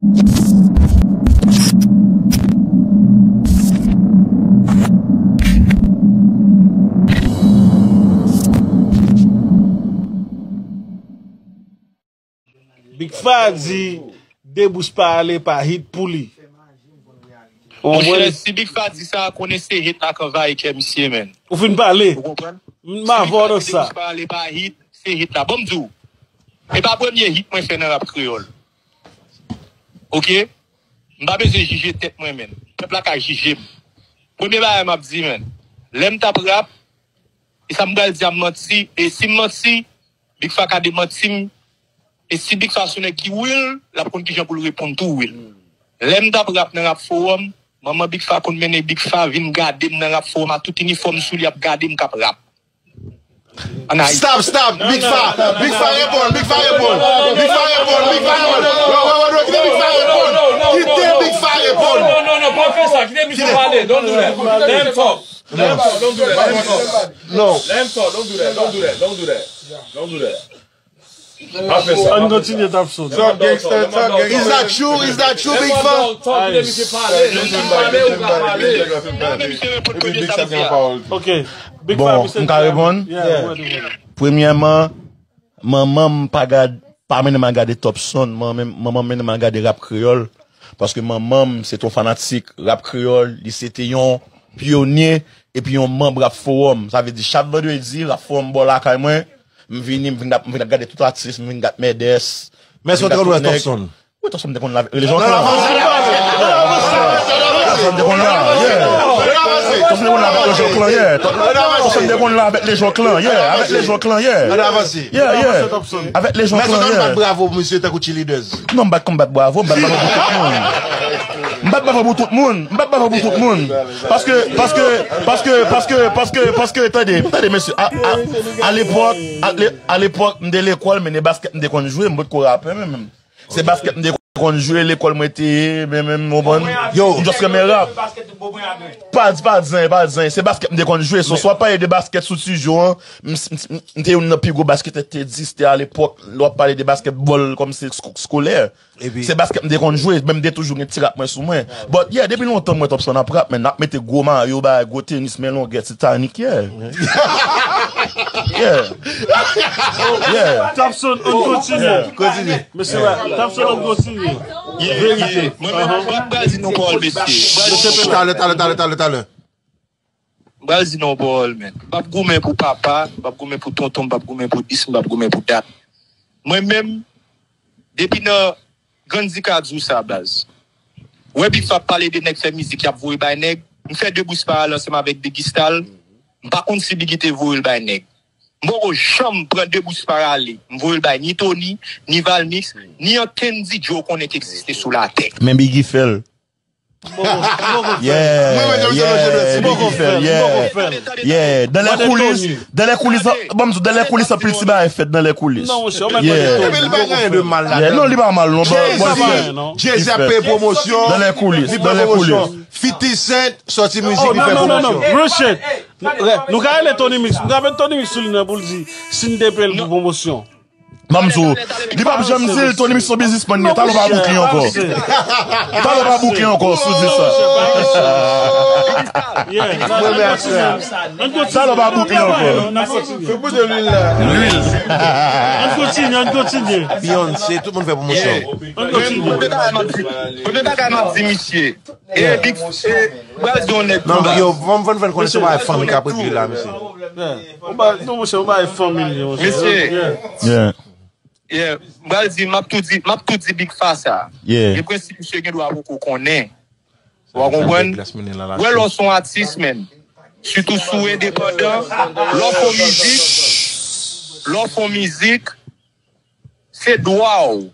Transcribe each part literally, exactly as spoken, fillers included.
Big Fa di, Debous pa ale pa hit pou li. Monchè, si Big Fa di sa, konnen se hit la k anvayi kè misye, menn. Ou fin pale. Ou konprann? M avè w nan sa. Debous pa ale pa hit, se hit la. Bon, m di w, e pa premye hit mwen fè nan rap kreyòl. Oke? M pa bezwen jije tèt mwen, menn. Pèp la ka jije m. Premye bagay m ap di, menn. Lè m t ap rap, e sa m pral di a m manti, e si m manti, Big Fa ka demanti m, e si Big Fa se yon nèg ki real, l ap konn kijan pou l reponn tou real. Lè m t ap rap nan Rap Forum, manman Big Fa konn mennen Big Fa vin gade m nan Rap Forum ak tout inifòm sou li ap gade m k ap rap. Ann Ayiti. Stop, stop, Big Fa, Big Fa reponn, Big Fa reponn, Big Fa reponn, Big Fa reponn. Wè, wè, wè, wè, kite Big Fa reponn. Kite Big Fa reponn. Non, non, non, non, pa fè sa, kite misye pale, don't do that. Let him talk. Let him talk, don't do that, let him talk. No. Let him talk, don't do that, don't do that, don't do that. Don't do that. Pa fè sa. Ann kontinye, Tapson. Talk gangster, talk gangster. Is that true? Is that true, Big Fa? Talk, kite misye pale. Lè misye pale, ou ka pale. Epi Big Fa gen pawòl tou. Ok. Big Fa, bon, misye m ka reponn? Yeah, yeah. Premyèman, manman m pa gad, pa mennen m al gade Topson. Manman m, manman m mennen m al gade rap kreyòl. Paske manman m se te yon fanatik rap kreyòl. Li se te yon pyonye epi yon manm Rap Forum. Sa vle di, chak vandredi, Rap Forum bò lakay mwen. M vini, m vin ap, m vin ap gade tout atis, m vin gade Mèdès. Mèsi, ou te konn wè Topson? Wi, Topson te konn la, rele Jean Clan. Topson te konn la, yeah. Topson te konn la avèk Lejean Clan, yeah. Topson te konn la avèk Lejean Clan, yeah. Avèk Lejean Clan, yeah. Yeah, yeah. Avèk Lejean Clan, yeah. Bravo, misye, tankou cheerleaders. Non, m bat konbat bravo, m bat bravo pou tout moun. M bat bravo pou tout moun. M bat bravo pou tout moun. Paske, paske, paske, paske, paske, paske, tande, tande, mesye. A, a, a lepòk, a le-, a lepòk, m te lekòl, men de baskèt m te konn jwe, m potko rapè menm. Se baskèt m te konn jwe, lekòl mwen te ye, men, men, m konprann. Yo. M just renmen rap. Pa di, pa di zanyen, pa di zanyen. Se baskèt m te konn jwe. So, si w ap pale de baskèt sou Tijo an, m, m, m, m te youn nan pi gwo basketè ki te egziste a lepòk. Lè w ap pale de baskètbòl kòm se sko-, skolè. Se baskèt m te konn jwe, men m te toujou gen ti rap mwen sou mwen. But, yeah, depi lontan mwen Topson ap rap, men n ap mete gwo mayo, bagay, gwo tenis, men longè, Titanic, yeah. Yeah. Yeah. Topson, ann kontinye. Kontinye. Mesye, Topson, ann kontinye. Verite. Mwen menm, mwen pral di nou pawòl, mesye. Talè, talè, talè, talè, talè. M pral di nou pawòl, men. M p ap goumen pou papa, m p ap goumen pou tonton, m p ap goumen pou dis, m p ap goumen pou dat. Mwen menm, depi nan Grann Di ka di w sa, baz. Wè Big Fa ap pale de nèg fè mizik, y ap voye bay nèg. M fè Debous pa ale ansanm avèk Biggy Stal. M pa konn si Biggy te voye l bay nèg. M poko janm pran Debous pa ale. M voye l bay ni Tony, ni Valmix, ni ankenn D J w konnen ki egziste sou latè. Men Biggy fè l. Yeah, yeah, Biggy fè l, yeah. Yeah, dans les coulisses, dans les coulisses, bon, m di w, dans les coulisses, anpil ti bagay fèt dans les coulisses. Non, monchè, ou mèt mande Tony. Epi li pa gen anyen de mal ladan. Yeah, non, li pa mal, non, but, but Jay-Z, Jay-Z ap peye pwomosyon. Dans les coulisses, dans les coulisses. Fifty Cent sòti mizik, li fè pwomosyon. Non, non, non, non, real shit. Nou ka rele Tony Mix, nou ka met Tony Mix sou liy nan pou l di si n te peye l pou pwomosyon. Ban m di w, li p ap janm di l, Tony Mix se yon biznismann li ye. Talè w pa book li ankò. Talè w pa book li ankò, si w di sa. Talè w pa book li ankò. Lwil. Ann kontinye, ann kontinye. Beyoncé, tout moun fè pwomosyon. Ann kontinye. Premye bagay m ap di misye. E Big, e, m pral di yon nèg. Non, yo, fò m fè n konnen se yon bagay fanmi k ap regle la, mesye. Non, monchè, yon bagay fanmi l ye, monchè. Mesye. Yeah. Yeah, m pral di, m ap tou di, m ap tou di Big Fa sa. Yeah. Gen prensip misye gen dwa poko konnen. Ou konprann? Wè, lè w se yon atis, menn. Sitou si w endepandan, lè w fè yon mizik, lè w fè yon mizik, se dwa w.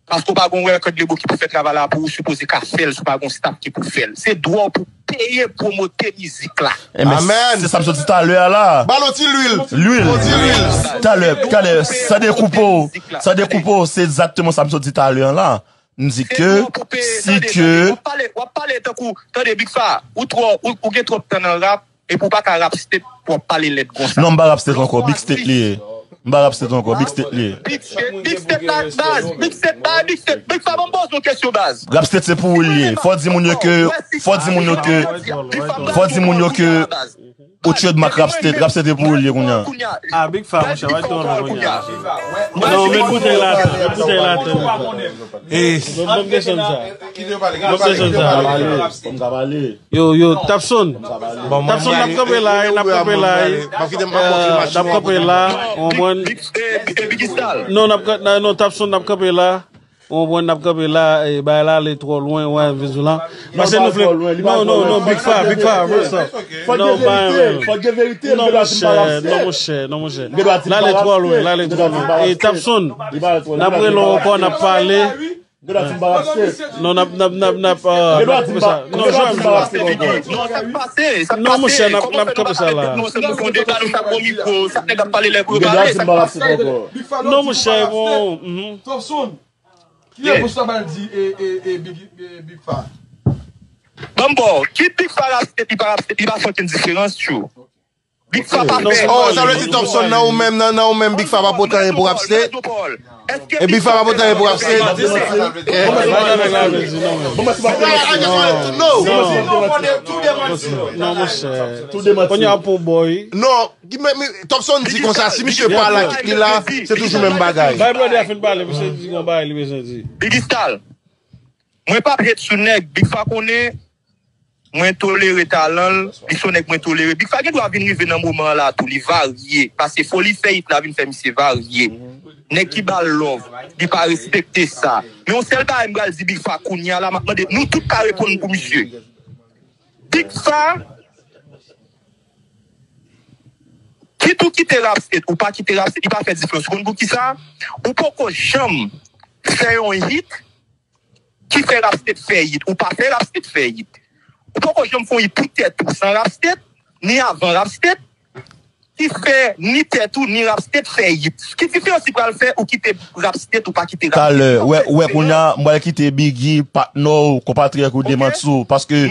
Paske w pa gen yon record label ki pou fè travay la pou ou, sipoze ka fè l si w pa gen yon staff ki pou fè l. Se dwa w pou peye pwomote mizik la. Enben, se sa m sot di talè a la. Ba l yon ti lwil. Lwil. Yon ti lwil. Talè, talè, san dekoupe w, san dekoupe w, se egzakteman sa m sot di talè a la. M di ke, si ke. W ap pale, w ap pale tankou, tande, Big Fa, ou twò, ou, ou gen twòp tan nan rap, epi w pa ka rap state pou w ap pale lèd konsa. Non, m pa rap state ankò, big state li ye. M pa Rap State ankò, Big State li ye. Big State, Big State la, baz. Big State la, Big State. Big Fa, ban m poze yon kesyon, baz. Rap State se pou ou li ye. Fò di moun yo ke, fò di moun yo ke, fò di moun yo ke, ou trademark Rap State, Rap State se pou ou li ye kounye a. Ah, Big Fa, monchè, wè tou kounye a. Non, met boutèy la atè, met boutèy la atè, Big Fa. Eh, ban m kesyon sa. Ban m kesyon sa. Yo, yo, Tapson. Tapson, n ap kanpe la, n ap kanpe la. N ap kanpe la, w konprann? Non, n ap kan-, non, Tapson, n ap kanpe la. W konprann, n ap kanpe la, e, bagay la ale twò lwen, wè, vizou la. Pase nou fle. Non, non, non, Big Fa, Big Fa, non, pa, non, monchè, non, monchè, non, monchè. L ale twò lwen, l ale twò lwen. E Tapson, n ap rele w ankò, n ap pale. Non, n ap, n ap, n ap, n ap, ah, n ap koupe sa. Non, jwè m. Non, monchè, n ap, n ap kanpe sa la. Non, monchè, bon, mhm. Topson, ki repons w ta ba l di, e, e, e, Big, e, Big Fa? Ban m ba w, ki Big Fa Rap State, li pa Rap State, li pa fè okenn diferans, tjou. Big Fa pa fè. Oh, sa vle di Topson nan ou menm, nan, nan ou menm, Big Fa pa pote anyen pou Rap State? E Big Fa pa pote anyen pou Rap State? Non, monchè. Kounye a pou boy. Non, Topson di konsa, si misye pa la, kit li la, se toujou menm bagay. Bay brother a fin pale, misye di gon bagay li bezwen di. Big Stal, mwen p ap hate sou nèg, Big Fa konnen, mwen tolere talan l, li se yon nèg mwen tolere. Big Fa gen dwa vin rive nan moman an la tou, li varye, paske foli fè it la vin fè misye varye. Nèg ki ba l love, li pa respekte sa. Men yon sèl bagay m pral di Big Fa kounye a la, m ap mande nou tout ka reponn pou misye. Big Fa, kit ou kite Rap State, ou pa kite Rap State, li pa fè diferans. Ou konn poukisa? Ou poko janm fè yon hit ki fè Rap State fè hit. Ou pa fè Rap State fè hit. Ou poko janm fè yon hit pou tèt ou san Rap State, ni avan Rap State, ki fè ni tèt ou, ni Rap State fè hit. Ki diferans li pral fè ou kite Rap State, ou pa kite Rap State? Talè, wè, wè, kounye a, m pral kite Biggie, patnè w, konpatriyèt ou demanti w. Paske,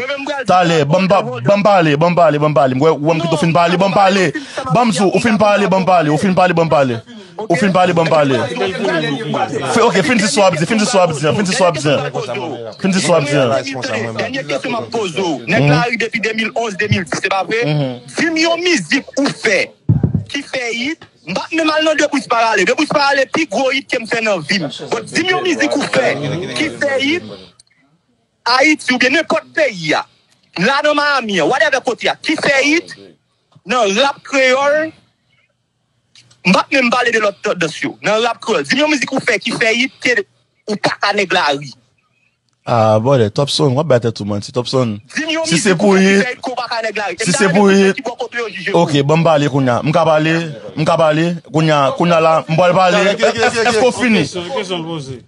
talè, ban m pa, ban m pale, ban m pale, ban m pale. M wè, wè m kite w fin pale, ban m pale. Ban m di w, ou fin pale, ban m pale, ou fin pale, ban m pale. Ou fin pale, ban m pale. Fi-, ok, fin di sa w ap di, fin di sa w ap di, fin di sa w ap di. Fin di sa w ap di. Dènye kesyon m ap poze w. Nèg la ri depi de mil onz, de mil dis, se pa vre? Di m yon mizik ou fè ki fè hit. M pa t menm al nan De Bris Parale. De Bris Parale pi gwo hit ke m fè nan vi m. Bon, di m yon mizik ou fè ki fè hit Ayiti oubyen nenpòt peyi a. La nan Miami an, whatever kote a, ki fè hit nan rap kreyòl. M pa t menm pale de lòt tandans yo. Nan rap kreyòl, di m yon mizik ou fè ki fè hit ke ou pa ka nèg lari. Ah, brother, Topson, w ap bay tèt ou manti. Topson, si se pou hit, si se pou hit, ok, ban m pale kounye a. M ka pale, m ka pale, kounye a, kounye a la, m pral pale. Èske w fini?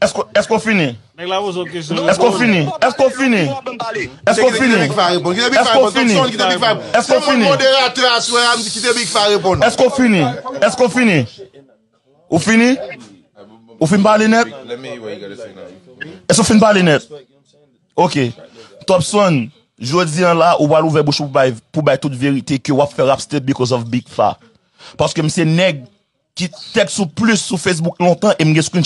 Èske, èske w fini? Nèg la poze w kesyon. Èske w fini? Èske w fini? Èske w fini? Èske w fini? Èske w fini? Èske w fini? Èske w fini? Ou fini? Ou fin pale nèt? Èske w fin pale nèt? Ok. Topson, jodi an la, ou pral ouvè bouch ou pou bay, pou bay tout verite ke w ap fè Rap State because of Big Fa. Paske m se nèg ki tèks ou plis sou Facebook lontan e m gen screenshot